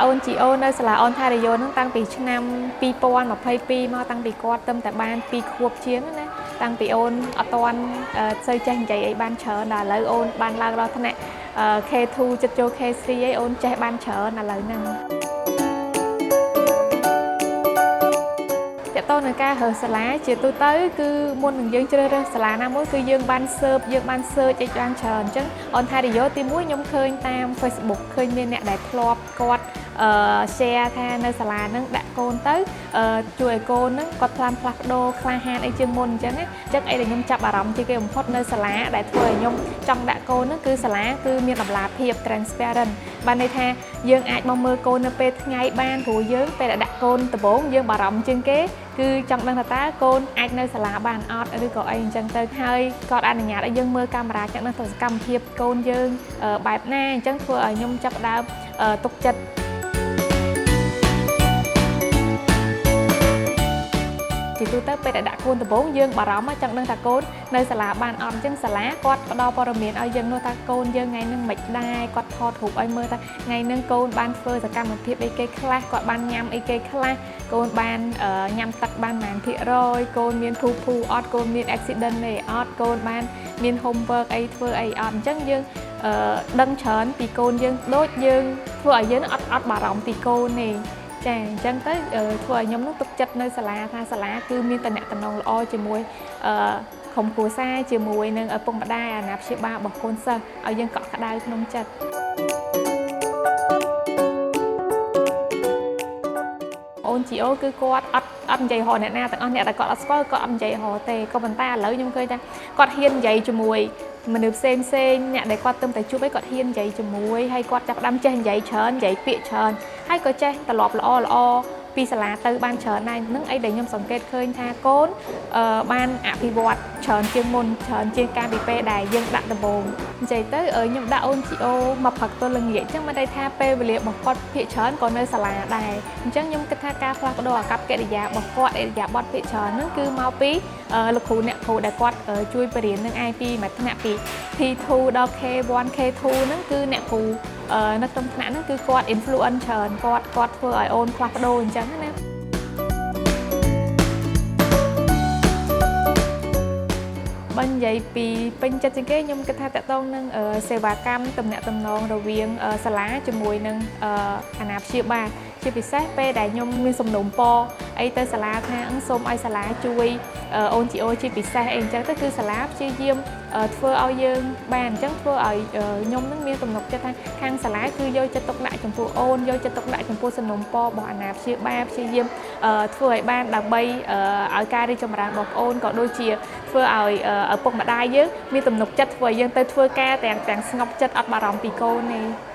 អូន ជីអូនៅសាលា Ontario ហ្នឹងតាំងពីឆ្នាំ2022មកតាំងពីគាត់ទៅតែបាន2ខួបជាងណាតាំងពីអូនអត់ទាន់សូវចេះនិយាយអីបានច្រើនដល់ឥឡូវអូនបានឡើងដល់ថ្នាក់ K2 ចិត្តចូល K3 អីអូនចេះបានច្រើនឥឡូវហ្នឹងតើតើនឹងការរើសសាលាជាទូទៅគឺមុននឹងយើងជ្រើសរើសសាលាណាមួយគឺយើងបាន search យើងបាន search អីបានច្រើនអញ្ចឹង Ontario ទីមួយខ្ញុំឃើញតាម Facebook ឃើញមានអ្នកដែលធ្លាប់គាត់ share ថានៅសាលាហ្នឹងដាក់កូនទៅជួយឲ្យកូនហ្នឹងគាត់ផ្លាស់ផ្លាស់ប្ដូរក្លាហានអីជាងមុនអញ្ចឹងណាអញ្ចឹងអីដែលខ្ញុំចាប់អារម្មណ៍ជាងគេបំផុតនៅសាលាដែលធ្វើឲ្យខ្ញុំចង់ដាក់កូនហ្នឹងគឺសាលាគឺមានតម្លាភាព transparent បានន័យថាយើងអាចមកមើលកូននៅពេលថ្ងៃបានព្រោះយើងពេលដែលដាក់កូនដំបូងយើងបារម្ភជាងគេគឺចង់ដឹងថាតើកូនអាចនៅសាលាបានអត់ឬក៏អីអញ្ចឹងទៅហើយគាត់អនុញ្ញាតឲ្យយើងមើលកាមេរ៉ាចឹងដឹងទៅសកម្មភាពកូនយើងបែបណាអញ្ចឹងធ្វើឲ្យខ្ញុំចាប់ផ្ដើមទុកចិត្តជាទូទៅពេលដែលដាក់កូនដំបូងយើងបារម្ភចង់ដឹងថាកូននៅសាលាបានអត់អញ្ចឹងសាលាគាត់ផ្ដល់ព័ត៌មានឲ្យយើងនោះថាកូនយើងថ្ងៃហ្នឹងមិនដែរគាត់ថតរូបឲ្យមើលថាថ្ងៃហ្នឹងកូនបានធ្វើសកម្មភាពអីគេខ្លះគាត់បានញ៉ាំអីគេខ្លះកូនបានញ៉ាំទឹកបានប៉ុន្មានភាគរយកូនមានភូភូអត់កូនមាន accident អីអត់កូនបានមាន homework អីធ្វើអីអត់អញ្ចឹងយើងដឹងច្រើនពីកូនយើងដូចយើងធ្វើឲ្យយើងអត់អត់បារម្ភពីកូនទេចាអញ្ចឹងទៅធ្វើឲ្យខ្ញុំនឹងទុកចិត្តនៅសាលាថាសាលាគឺមានតំណតំណងល្អជាមួយក្រុមគ្រួសារជាមួយនឹងឪពុកម្ដាយអាណាព្យាបាលរបស់កូនសិស្សឲ្យយើងកក់ក្ដៅក្នុងចិត្តអូនជីអូគឺគាត់អត់អត់និយាយរកអ្នកណាទាំងអស់អ្នកដែលគាត់អត់ស្គាល់គាត់អត់និយាយរកទេក៏ប៉ុន្តែឥឡូវខ្ញុំឃើញថាគាត់ហ៊ាននិយាយជាមួយមនុស្សផ្សេងផ្សេងអ្នកដែលគាត់ទៅតែជួបអីគាត់ហ៊ាននិយាយជាមួយហើយគាត់ចាប់ផ្ដើមចេះនិយាយច្រើននិយាយពាក្យច្រើនហើយក៏ចេះត្រឡប់ល្អល្អពីសាលាទៅបានច្រើនដែរនឹងអីដែលខ្ញុំសង្កេតឃើញថាកូនបានអភិវឌ្ឍច្រើនជាងមុនច្រើនជាងកាលពីពេលដែលយើងដាក់ដំបូងនិយាយទៅខ្ញុំដាក់អូនជីអូមកផឹកទល់ល្ងាចអញ្ចឹងមិនន័យថាពេលវេលារបស់គាត់ភាគច្រើនក៏នៅសាលាដែរអញ្ចឹងខ្ញុំគិតថាការផ្លាស់ប្ដូរអាកប្បកិរិយារបស់គាត់ឥរិយាបថភាគច្រើនហ្នឹងគឺមកពីលោកគ្រូអ្នកគ្រូដែលគាត់ជួយបរៀននឹងឯងពីមួយថ្នាក់ពី P2 ដល់ K1 K2 ហ្នឹងគឺអ្នកគ្រូនៅក្នុងថ្នាក់ហ្នឹងគឺគាត់ influence ច្រើនគាត់គាត់ធ្វើឲ្យអូនផ្លាស់ប្ដូរអញ្ចឹងណាបើនិយាយពីពេញចិត្តជាងគេខ្ញុំគិតថាតកតងនឹងសេវាកម្មទំនាក់ទំនងរវាងសាលាជាមួយនឹងអាណាព្យាបាលជាពិសេសពេលដែលខ្ញុំមានសំណូមពរអីទៅសាលាថាសូមឲ្យសាលាជួយអូនជីអូជាពិសេសអីអញ្ចឹងទៅគឺសាលាព្យាយាមធ្វើឲ្យយើងបានអញ្ចឹងធ្វើឲ្យខ្ញុំនឹងមានទំនុកចិត្តថាខាងសាលាគឺយកចិត្តទុកដាក់ចំពោះអូនយកចិត្តទុកដាក់ចំពោះសំណូមពររបស់អាណាព្យាបាលព្យាយាមធ្វើឲ្យបានដើម្បីឲ្យការរីកចម្រើនរបស់អូនក៏ដូចជាធ្វើឲ្យឪពុកម្ដាយយើងមានទំនុកចិត្តធ្វើឲ្យយើងទៅធ្វើការទាំងទាំងស្ងប់ចិត្តអត់បារម្ភពីកូនទេ។